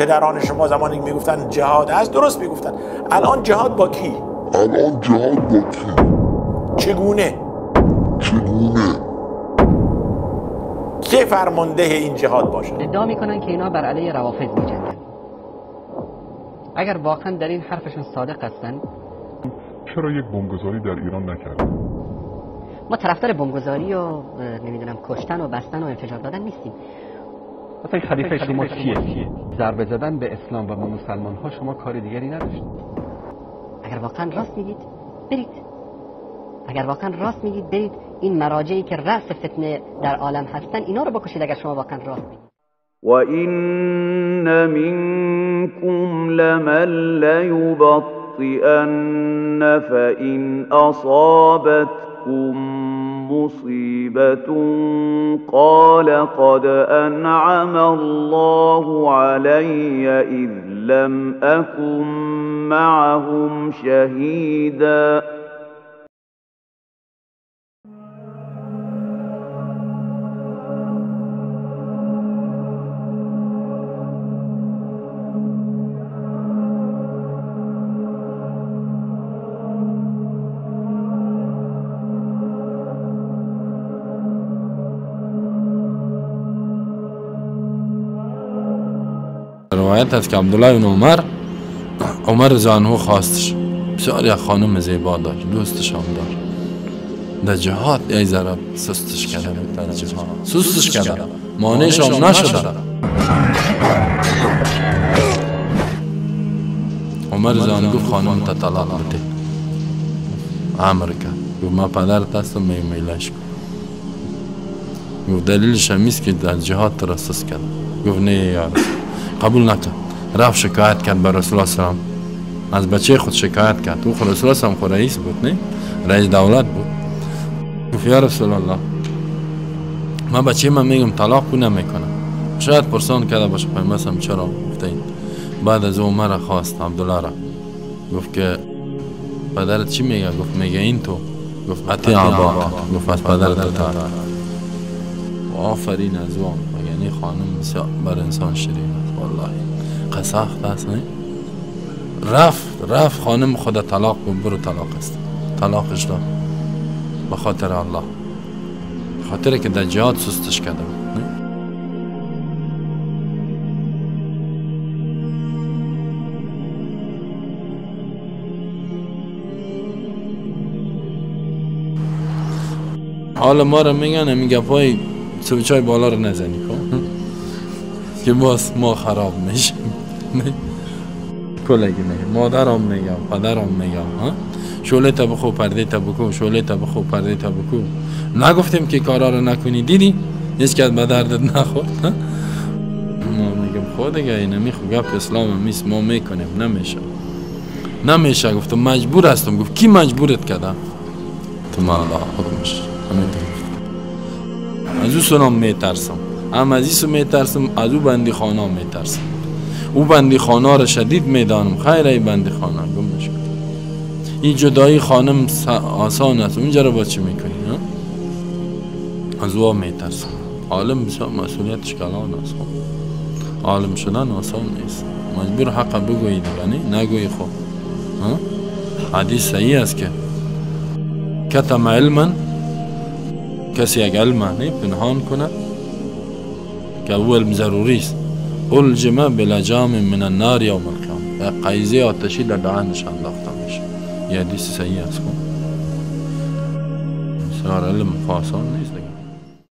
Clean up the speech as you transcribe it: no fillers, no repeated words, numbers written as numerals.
پدران شما زمانی که میگفتن جهاد هست درست میگفتن. الان جهاد با کی؟ الان جهاد با کی؟ چگونه؟ چگونه؟ که فرمانده این جهاد باشه؟ ادعا میکنن که اینا بر علیه روافض میجنگن. اگر واقعا در این حرفشون صادق هستن، چرا یک بمبگذاری در ایران نکردن؟ ما طرفدار بمبگذاری و نمیدونم کشتن و بستن و انفجار دادن نیستیم. مثلا خلیفه شما کیه؟ ضربه زدن به اسلام و به مسلمان ها شما کار دیگری نداشت. اگر واقعا راست میگید برید. اگر واقعا راست میگید برید این مراجعی که رأس فتنه در عالم هستن اینا رو بکشید. اگر شما واقعا راست میگید. وَإِنَّ مِنكُمْ لَمَن لَّيُبَطِّئَنَّ فَإِنْ أَصَابَتْكُم مُّصِيبَةٌ قَالَ قَدْ أَنْعَمَ اللَّهُ عَلَيَّ إِذْ لَمْ أَكُن مَّعَهُمْ شَهِيدًا. روایت هست که عبدالله بن عمر، عمر زانو خواستش، بسیار یک خانم زیبا داشت، دوستش هم داشت. در جهاد ای ذره سستش کرده بود، در جهاد سستش کرده، مانعش هم نشده. عمر زانو گفت خانم تا طلاق بده، امر کرد، گفت من پدرت هستم میلش کن. گفت دلیلش همیست که در جهاد تو را سست کرده. گفت نه یا قبول نکرد. رفت شکایت کرد به رسول الله سلام، از بچه خود شکایت کرد. او رسول الله سلام خود رئیس بود، نه رئیس دولت بود. گفت یا رسول الله من بچه من میگم طلاق کو نمیکنم. شاید پرسان کرده باشه پیامبر سلام چرا گفته این. بعد از عمر خواست عبدالله را، گفت که پدرت چی میگه؟ گفت میگه این تو. گفت اطیع اباک، گفت از پدرت اطاعت. آفرین از وان، یعنی خانم بسیار بر انسان شیرین است والله. قسخت است نه؟ رفت خانم خود طلاق بود، برو طلاق است، طلاقش داد به خاطر الله، خاطر که در جهاد سستش کرده بود. نه؟ حالا ما رو میگن همین گپای سوچای بالا رو نزنی کن که باز ما خراب میشیم. کلگی میگم، مادرم میگم، پدرم میگم، شعله تا بخو پرده تا بکو، شعله تا بخو پرده تا بکو. نگفتیم که کارا رو نکنی، دیدی هیچ کس به دردت نخورد. ما میگم خود دیگه اینمی خو گپ اسلام میست، ما میکنیم. نمیشه نمیشه. گفتم مجبور هستم. گفت کی مجبورت کردم؟ تو الله حکمش همینطور. از او سلام میترسم، هم از ایسو میترسم، از او بندی خانه میترسم. او بندی خانه را شدید میدانم. خیر ای بندی خانه گمش کن. این جدایی خانم آسان است، اونجا را با چی میکنی؟ از او میترسم. عالم بسیار مسئولیتش کلان است. عالم شدن آسان نیست، مجبور حق بگویی دیگه، نه نگویی. خب حدیث صحیح است که کتم علما، کسی یک علم پنهان کنه که او علم ضروری است، الجمه بلجام من النار یوم القیامه، قیزه آتشی در دهنش انداخته میشه. یه حدیث صحیح است. بسیار علم آسان نیست.